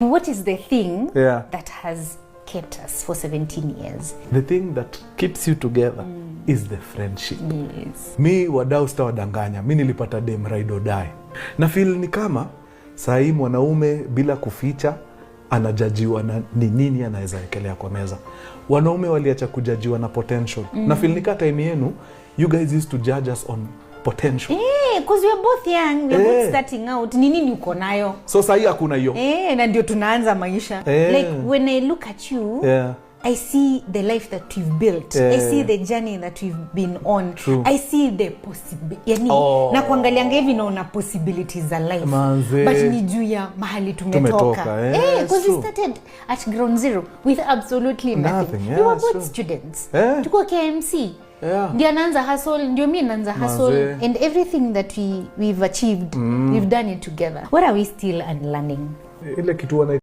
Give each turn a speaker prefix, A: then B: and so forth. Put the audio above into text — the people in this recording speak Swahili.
A: What is the thing that has kept us for 17 years?
B: The thing that keeps you together is the friendship. Mi, wadau, sitawadanganya, mi nilipata dem ride or die, na feel ni kama sahii mwanaume bila kuficha anajajiwa na ni nini anaweza wekelea kwa meza. Wanaume waliacha kujajiwa na potential. Na feel ni ka time yenu, you guys used to judge us on potential.
A: Eh, 'cause we are both young, we are both starting out. Ni nini uko nayo?
B: So sahii hakuna hiyo.
A: Eh, na ndio tunaanza maisha. Like, when I look at you, I see the life that we've built. I see the journey that we've been on.
B: True.
A: I see the possibility. Yani, na kuangalianga hivi naona possibilities za life.
B: Manze.
A: But ni juu ya mahali tumetoka.
B: Tumetoka, eh,
A: Eh,
B: it's
A: 'cause we
B: true.
A: started at ground zero with absolutely nothing.
B: Nothing, yeah,
A: We were
B: it's
A: both
B: true.
A: students. Tuko KMC. Ndio anaanza hustle, ndio mi naanza hustle,
B: Manze.
A: And everything that we've achieved, we've done it together. What are we still unlearning?
B: Ile kitu wana